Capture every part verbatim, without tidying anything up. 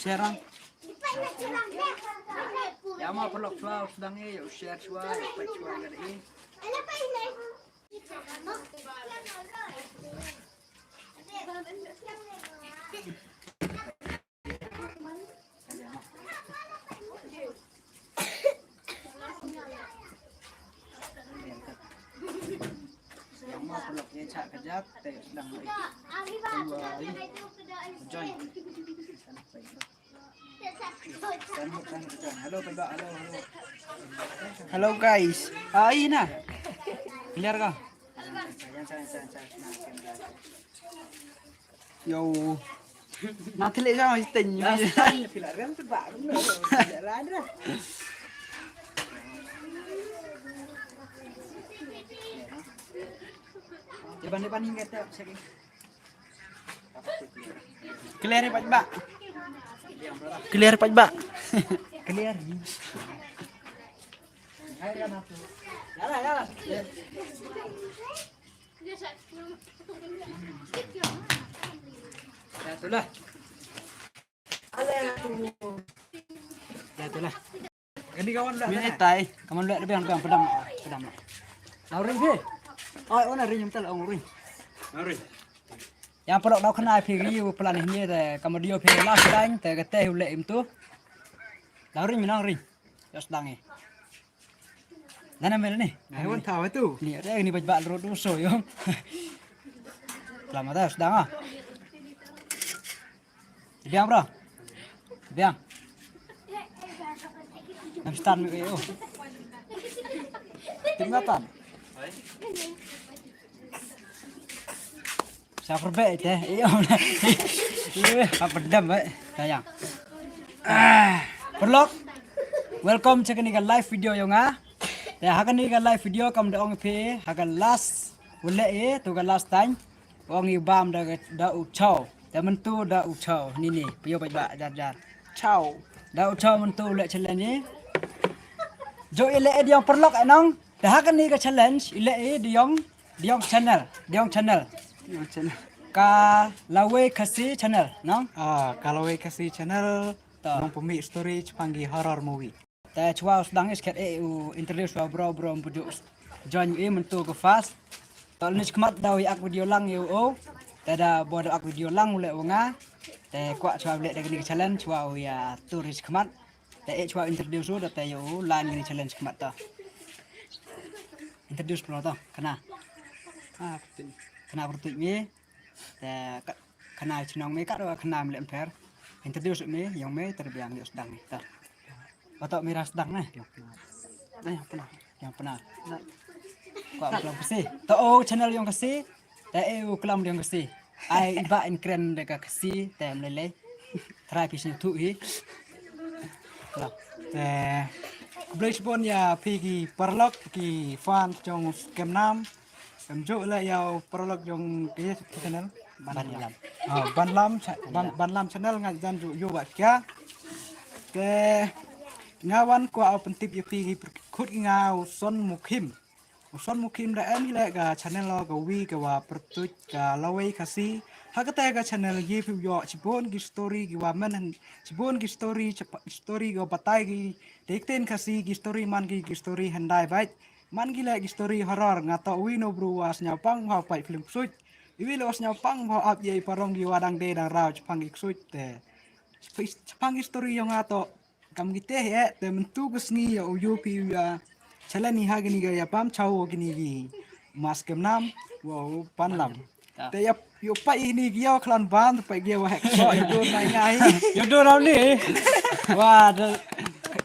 Share. Ïa ma paralok shuwa, sdang ïa u share shuwa, peit shuwa ïa ka dei. Hello guys. Ai na. Clear ka? Yo. Na thilek sa ma siteng. Clear pat ba. Clear pat ba. Clear. Ya, itulah. Ya, itulah. Ini kawan lah. Ini tai, kawan lah, biang, biang, pedam, pedam. Ring phi. Oi, ona ring, tal, ong ring. Ring. Ïa paralok, daw khana phi ri u plan hi ne, te ka ma dei phi last time, te kata u leh im tu. Daw ring, minong ring. Ïa sdang eh. Lana mel ni. Ai wan thaw tu. Ni ada ni baj bak lerut doso yo. Selamat dah sdang ah. Biang bro. Biang. Nam stan mi yo. Tim ngatan. Sa pyrbe te. Iyo. Apa dem eh. Tayang. Ah, paralok. Welcome cha kani ka live video yong nga. Te ha kani ka live video kam da ong phi ha ka last, u leh eh, to ka last time. Ong i bam da, da u chow. Te myntu da u chow. Ni ni. Pio baj ba jar jar. Chow. Da u chow myntu u leh challenge eh. Jo i leh eh diong paralok eh nong. Te ha kani ka challenge i leh eh diong Diong channel, Diong channel. Diong channel. Ka Lawei Khasi channel, no? Ah, ka Lawei Khasi channel. To. Nong pynmih story chaphang ki horror movie. Te chwa u sdang is kat eh u introduce wa bro bro bujuk. Join eh myntu ka fast. To ni chkmat da u yak video lang yu o. Te da bo da yak video lang u leh u nga. Te kwah chwa u leh da kani ka challenge chwa u ïa tur chkmat. Te eh chwa introduce u da te yu line kani challenge khmat to. Introduce pro to, khana. Ah, pyrtuit. Khana pyrtuit mi. Te ka-, khana chnong mi ka do khana mlem pher. Introduce mi, yong mi, ter biang yu sdang mi to. Oto mi ra sdang ne. Yong pna. Ne, yong pna. Yong pna. Ko am kelam Khasi. To o channel yong Khasi. Te e u kelam yong Khasi. Ai iba in kren de ka Khasi te mlele. Try pi sini tu hi. Te khublei shibun ïa phi ki paralok ki fan jong Skemnam. Em ju le ïa u paralok jong ki channel. Ban Lam. Ah, Ban Lam cha-, Ban, Ban Lam channel nga jan ju yu ba kya. Te nga wan kwah u pyntip ïa phi ki pyrkhut nga u Son Mukhim. U Son Mukhim da em hi le ka channel o ka wi ka wa pyrtuit ka Lawei Khasi. Ha kata ka channel ye phi ïoh shibun ki story ki wa men shibun ki story chapa-, story ki wa batai ki te ktien Khasi ki story man ki, ki story hyndai bait. Man ki le ki story horror nga to wi no bru wa sñiaw pang wa pait film ksuit. Iwi le wa sñiaw pang wa ap ye i parong ki wa dang de dang raw chapang ki ksuit te. Chapang ki story yong nga to. Kam kite he te myntu ka sngi ïa u yu phi ïa challenge ni ha kini ga ïa pam chaw kini gi Skemnam wa u Ban Lam. Te ïa yu pa ini gi ïa khlan ban pa gi wa hek so yu do nai ngai. Yu do raw ni. Wa de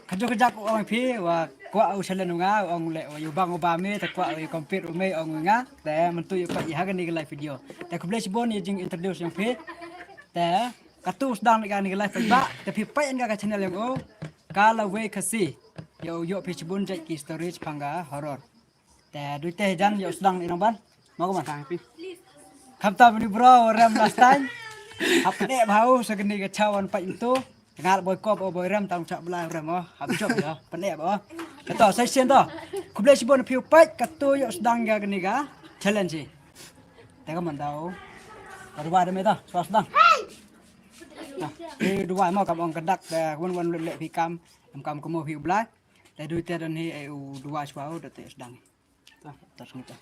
ka juk jak ong phi wa kwah u challenge nga ong le yu bang u ba me te kwah yu compete u me ong nga te myntu yu pa i ha kini ga live video. Te khublei shibun ïa jing introduce yong phi. Te Katu sdang ni ka ni ka live ba te phi peit ka channel yong o ka Lawei Khasi. Ïa u ïoh phi shibun jait ki story chapang ka horror. Te dui te jan ïa u sdang ni nang ban. Mau ban. Sdang phi. Kham ta bri bro rem last time. Hap ne bhau sa kini ka chawan pait tu. Ngal boy kop o boy rem tang chak bla rem o. Hap jop ïa. Pne ba. Kato sa sien to. Khublei shibun phi peit katu ïa u sdang ka kini ka challenge. Te ka man dau. Duwai da me ta, shuwa sdang. Te duwai mo kam ong ka dak te wan wan leh leh phi kam, em kam kamo phi u Blai. Te du te don hi e u duwai shuwa u da te sdang. Ta, ta sngita.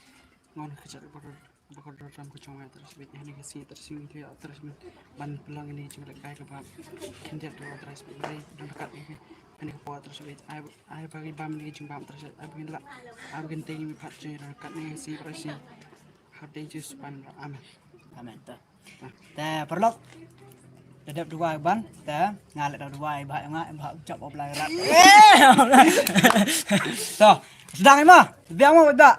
Ngon ka chat ba ka ba ka dor ram ka jong nga tras bit hani ka si tras sim ki tras min ban plang ni jong lek kai ka ba. Kin dia tu tras bit ni don kat ni. Hani ka po tras bit ai ai ba ki bam ni jong bam tras ai ba kin la ai ba kin teng mi phat jong don kat ni si tras si. Har de jus ban. Amen. Amen ta. Te paralok. Te dep duwai ban te nga leh duwai ba nga ba jap op lai rat. To, sdang ima, biang mo ba.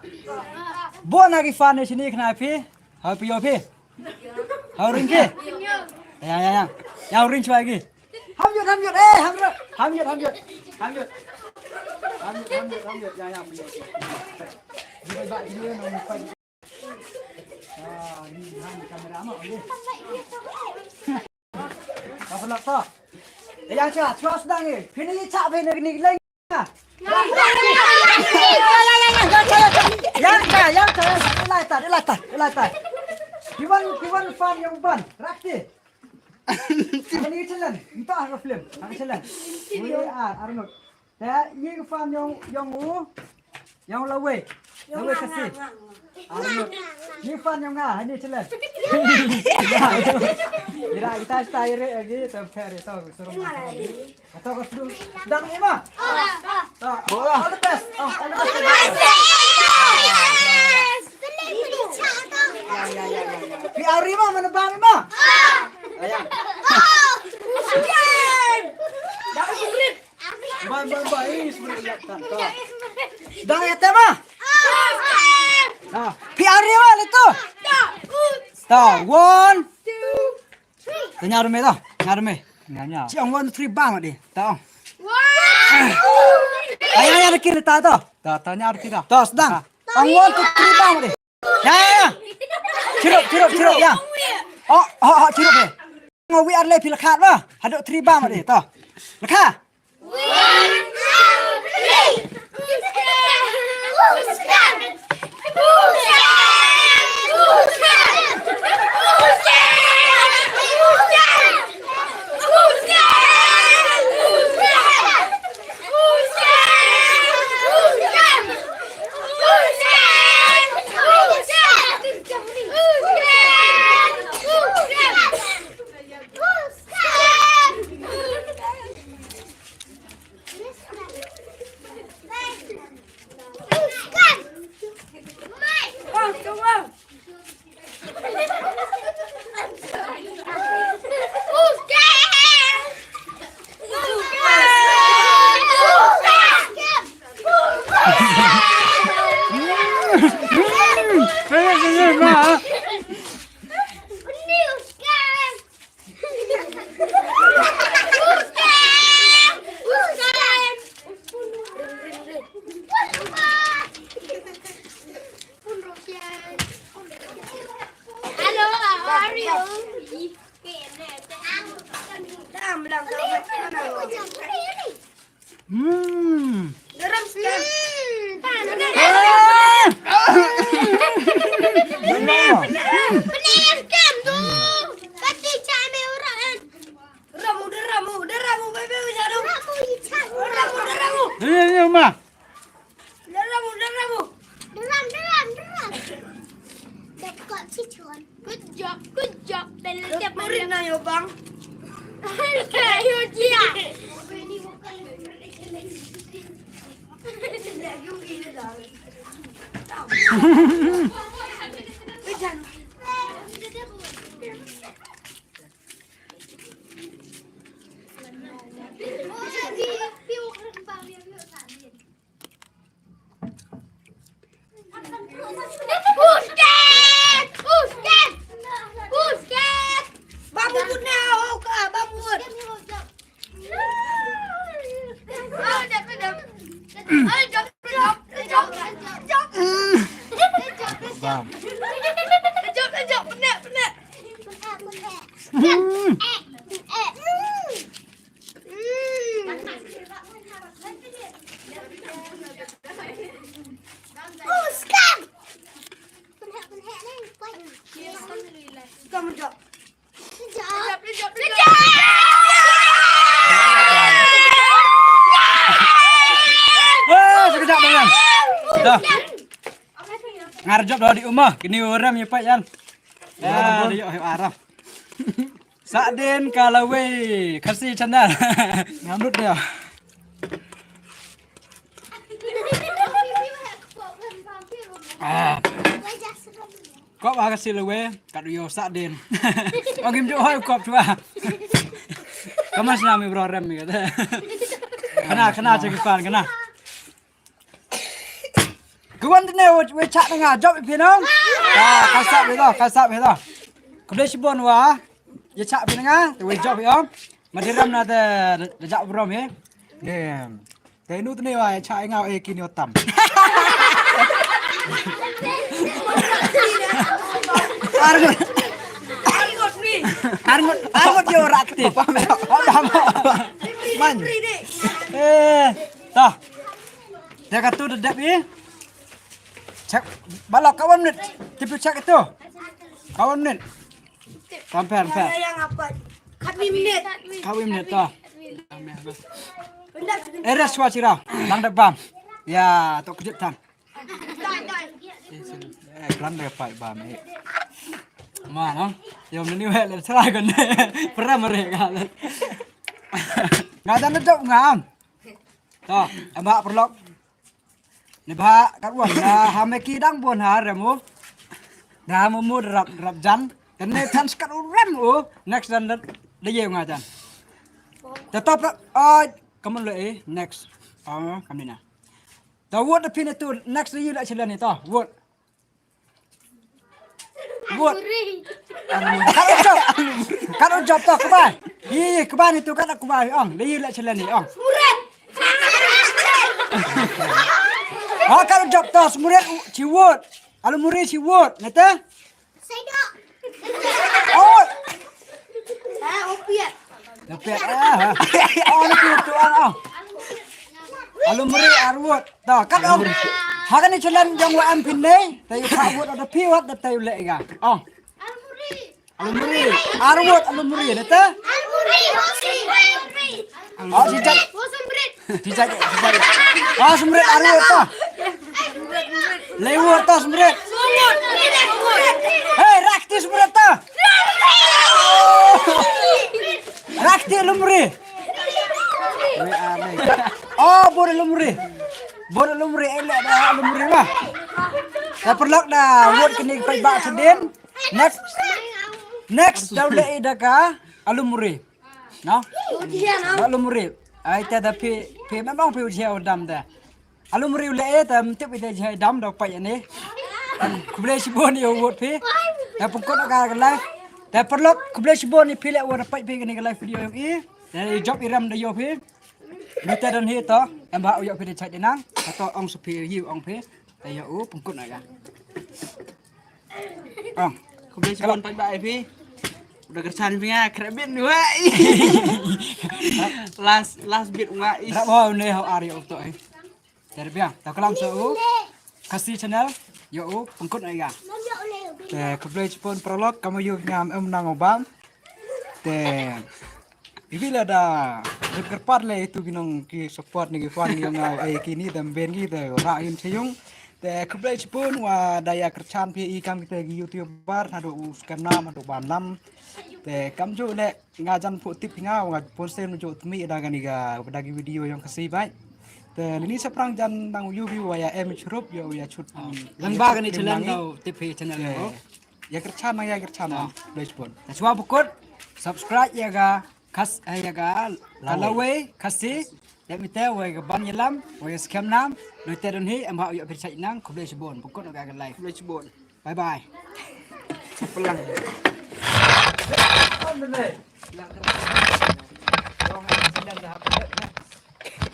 Bo na ki fan ni sini kena phi. Hau phi yo phi. Hau ring ki. Ya ya ya. Ya ring chwa ki. Ham yut ham yut eh ham yut ham yut ham yut. Ham yut ham yut ham yut ya ya. Ba ba. Ah, ni han kamera ma ni. Apa nak tak? Eh, yang cakap, cakap sedang ni. Kena ni cak benda ni lain. Yang cakap, yang cakap, yang cakap. Dia latar, dia latar, dia latar. Kiwan, kiwan fan yang ban. Rakti. Ini challenge. Entah apa film. Apa challenge. We are Arnold. Te ïa ka fan yong yong u yong lawei lawei kasi. Arnold. Ïa fan yong nga hani challenge. Ira kita sta ire agi te pher to suruh. Atau ka sudu dang ima. All the best. Oh, all the best. Ya ya ya ya. Pi arima mana bang ima. Ya. Bai bai bai. Dang ya tema. Pi arima le tu. Ta one. Ta nyar me ta nyar me. Nyanya. Ci ang one three bang di. Ta. Ay ay ay kiri ta ta. Ta ta nyar kita. Ta sedang. Ang one two three bang di. Ya ya ya. Cirup cirup cirup ya. Oh oh oh cirup ya. Ngawi ar le pi lekhat ba. Hadok three bang di ta. Lekhat. Hello, how are you? Hmm. Garam sekian. Benar. Benar kan tu? Kati cak me orang. Ramu, deramu, deramu, bebe, deramu. Ramu, icha. Ramu, deramu. Ini, ini, Uma. Deramu, deramu. Deram, deram, deram. Dekat cicuan. Good job, good job. Bella tiap hari na yo bang. Ayo dia. Bam. Ngar jop da di uma, kini orang ya pak yan. Ya, di yo aram. Sah din ka lawei, Khasi channel. Ngam lut dia. Ah. Kop ha Khasi lawei, kat u ïoh sah din. Ong kim ju hoi kop chwa. Kaman sna mi bro rem mi kata. Kana, kana check pan kana. Ka wan tne wei chak na nga jop ïa phi nong. Ka sap ïa to, ka sap ïa to. Khublei shibun wa. Ïa chak phi na nga, te wei jop ïa. Ma dei rem na te da jak brom he. Te nu tne wa ïa chak ïa nga e kini o tam. Arngut. Arngut, arngut yo rakti. Man. Eh, ta. Te ka tu da dep i. Check. Balok ka wan minit. Tipu check itu. Ka wan minit. Kam pher, pher. Yang apa? Khat minit. Ka wan minit to. Eres swa chira. Lang da bam. Ya, to kejut tan. Eh, plan da pai bam eh. Ma no. Yom ni wei le sra kon. Pera mere ka. Nga dan dok ngam. To, amba perlok. Ni ba kat wan na ha me ki dang bon ha rem u. Da mo mo rap rap jan. Kan ne tan skat u rem u. Next dan da da ye nga jan. Da top ai kaman lo eh next. Ah kam ni na. Da wot da pin tu next da ye la chalen ni to. Wot. Wot. Kat u jop. Kat u jop to kbai. Hi kbai ni tu kat kbai ong. Li la chalen ni ong. Ha kat u jop to smuret chi wot. Alu muri chi wot. Nete? Oh. Opiat. Opiat. Oh ni tu ong ong. Alu muri arwot. Da, kat ong. Ha kani chalen jong wa am pin nei. Tayu ka wot ada pi wot da tayu le ga. Ong. Alu muri. Arwot alu muri da ta. Oh, si jai. Si jai, si jai. Oh, sumrit arwot ta. Lewot ta sumrit. Hei, rakti sumrit ta. Rakti alu muri. Oh, bor alu muri. Bor alu muri, eh, le da alu muri ma. Da perlok da wot kini pai ba sendin. Next. Next da le da ka alu muri. No? Alu muri. Ai ta da pi pi memang pi uji dam da. Alu muri le ta mtip ite je dam da pai ne. Khublei shibun ïa wot pi. Da pengkut ka live. Da perlok khublei shibun pi le wot pai pi kini ka live video ïa i. Da jop i ram da ïa pi. Mita don hi to, em ba u ïoh phi da chait nang, ka to ong su phi hi ong phi, ta ïoh u pengkut na ka. Ong. Khublei shibun pat ba ai phi. Uda kyrchan phi nga khreh bit nu ai. Last last bit nga i. Rap ho ne ho ar ïoh to ai. Ter bia, ta kalam sa u. Khasi channel, ïoh u pengkut na ka. Te khublei shibun paralok, kamo ïoh ngam em nang obam. Te Iwi la da kyrpad le itu ki nong ki support ne ki fan ïong nga ai kini dam ben ki te ra in chayung. Te khublei shibun wa da ïa kyrchan phi i kam kita ki YouTuber hadu u skam nam hadu ban nam. Te kam ju le nga jan phu tip nga wa pon sem ju tmi da kani ga da ki video ïong Khasi bai. Te lini saprang jan nang u yu ki wa ïa em churup ïa u ïa chut. Lang ba kani channel dau tip phi channel ko. Ïa kyrchan nang ïa kyrchan nang. Khublei shibun. Te shuwa pukut subscribe ïa ga Khas, eh, ïa ka, ka lawei Khasi. Dep mite wei ka ban ïalam wei ka skhem nam. Lute don hi em ba u ïoh pyrshah nang. Khublei shibun. Pengkut ka live. Khublei shibun. Bye bye. Pelang.